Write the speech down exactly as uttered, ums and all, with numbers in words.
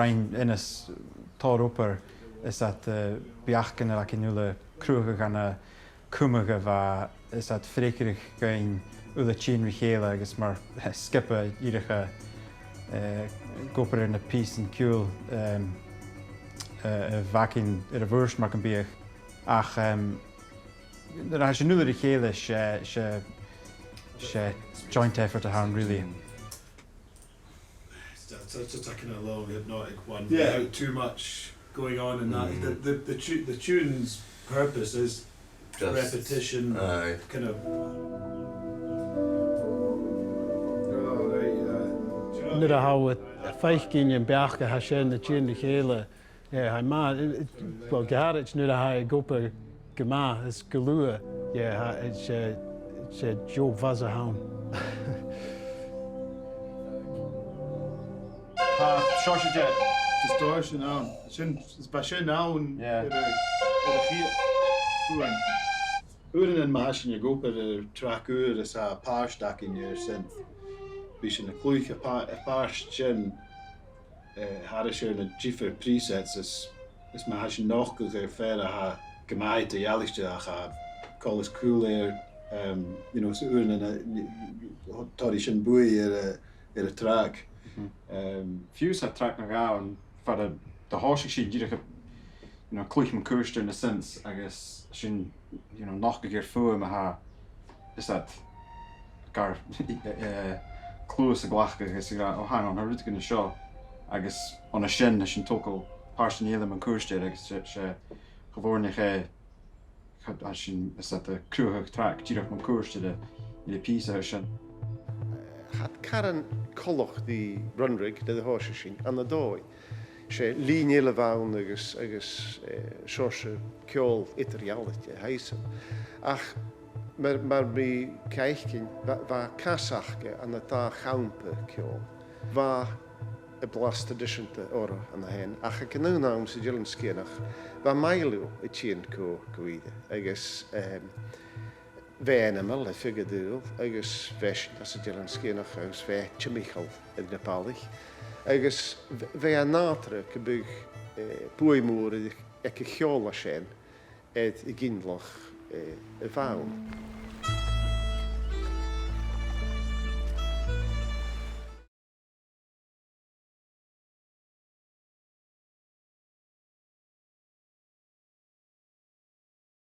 Rinn Innes tòrr obair is iad, eh, beachdan air a bheil iad uile a' cruthachadh ann an cumadh a bha is iad freagarrach dhuinn uile a thighinn ri chèile agus mar, eh, sgioba dìreach a', eh, ag obair air na pìosan ciùil, em, eh, a bh' againn air a' bhùird mar gum biodh. Ach, em, nuair a tha sinn uile ri chèile, 's e, 's e, 's e joint effort a th' ann, really. It's, it's, it's a kind of long hypnotic one. Yeah. Without too much going on in that. Mm. The, the, the, tu- the tune's purpose is just repetition, aye. Kind of. Nuair a tha thu a' faicinn am beachd a tha sin a' tighinn ri chèile, yeah, tha e math, eh, eh, well, gu h-àraid nuair a tha e ag obair gu math is gu luath, yeah, tha, 's e, 's e deagh bhuzz a th' ann. Tha, seo sibh. Distortion ann. Sin, is bha sin ann, yeah, air a, air a' chiad uair. Uaireannan ma tha sinn ag obair air track ùr is tha pàirt againn air synth, bidh sinn a' cluich a' pà-, a' phàirt sin, eh, thairis air na diofar presets is, is ma tha sinn a' nochdadh air fear a tha gu math eadar-dhealaichte ach tha coltas caol air, em, you know, so uaireannan, eh, toireadh sin buaidh air a', air a' track. Mhm. Em, fiù 's tha track no dhà ann far an do thòisich sinn dìreach a', you know, cluich mun cuairt air na synths agus sinn, you know, nochdadh air fuaim a tha, is iad gar, eh, eh, cluas a ghlacadh agus ag ràdh, "Oh, hang on, tha rudeigin an seo." Agus on a sin, tha sinn a' togail pàirtean eile mun cuairt air agus 's e, 's e cho fòirneach e Cha-, tha sinn, is iad a' cruthachadh track dìreach mun cuairt air a', air a' phìos a tha sin. Tha e caran coltach ri Runrig nuair a thòisich sinn ann an dòigh. 'S e linn eile a bh' ann agus, agus, eh, seòrsa ceòl eadar-dhealaichte a th' ann. Ach mar, mar a bha mi a' faicinn, bha, bha cas aca ann an dà champa ceòl. Bha am blas traidiseanta orra an-sin, ach aig an aon àm san Eilean Sgitheanach, bha maille leotha a' tighinn gu, gu ìre, agus, em, bha e ainmeil, bha e figeadúil, agus bha sinn anns an Eilean Sgitheanach, agus bha e timcheall air na balaich, agus bh-, bha e nàdarra gum biodh, eh, buaidh mòr aig, aig a' cheòl a tha sin, air a' ghinealach, eh, a bh' ann.